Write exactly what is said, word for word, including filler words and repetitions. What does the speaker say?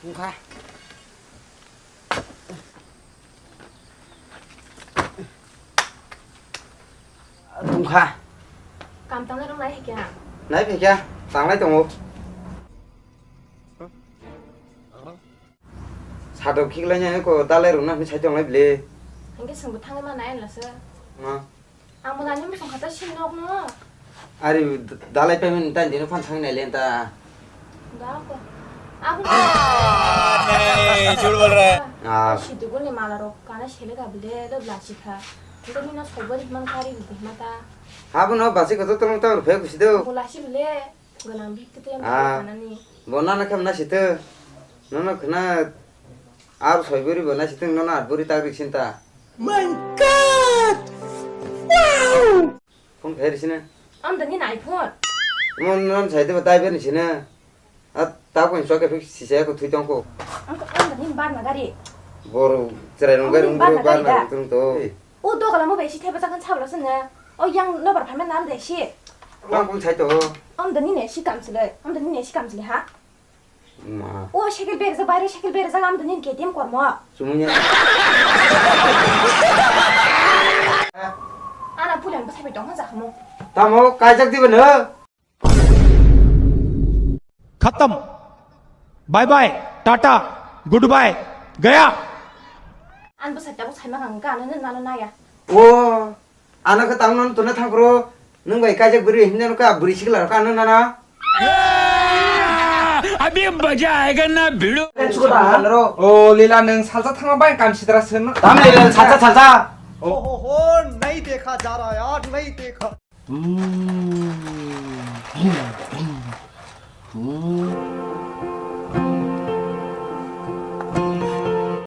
Tongkha. Tongkha. Kam tangnai rok nai phaikha. Nai phaikha. Tanglai tongo. Sadok khiklai nai ko dalai rok na hwnwi sai tonglai bile. Hwnkhe chwngbo thangwi ma nai lasa. Ma. Ang bo nani muchung kha ta sin nok no. Ari dalai payment ta dino phan thang nai len ta. Da ko. Abo. नहीं, झूठ बोल रहा है। Ah. Sidugul ni mala rok kana sele ga bile do blasi kha. Nda ni no sobori man kari di ma ta. Abo no basi ko to tong ta ruphe kusi do. Bolasi bile. Gwnang bihik twi twi Ah. Kanani. Bo nana khe mna sitwng. Nono khna ar soi buri bo na sitwng nono at buri tak rik sinta. My God! Wow! Phone khe risina. Am da ni iPhone. Mon non sai de tai ben sina. A ta ko so ke fix si se ko thui tong ko. Am ko am da ni bar na gari. Bor cherai rong Am gari ni bar na bar gari na da. Tung to. O dogala mo bai si theba jagan sabla sene. O yang no bar phaima nal de si. Bang bung sai to. Am da ni ne si kam sile. Am da ni ne si kam sile ha. Ma. O cycle ber ja bare cycle ber ja am da ni K T M kormo. Sumunya. Ana pulan bwsai bai tong ha jakhamo. Tamo kaijak diba no? खत्म। Bye bye. Tata. Good bye. गया। Ang bwsai tabuk saima kang ka nang nang nang ya. O, ano ka tang non tuna thang pro, nung bai kaijak buri hinna ka buri sikla ka nang nana. अभी मजा आएगा ना भिड़ो। O lila nung salsa thangma bai kam sidra sen. Tam lila salsa salsa. ओहो, नहीं देखा जा रहा यार, नहीं देखा।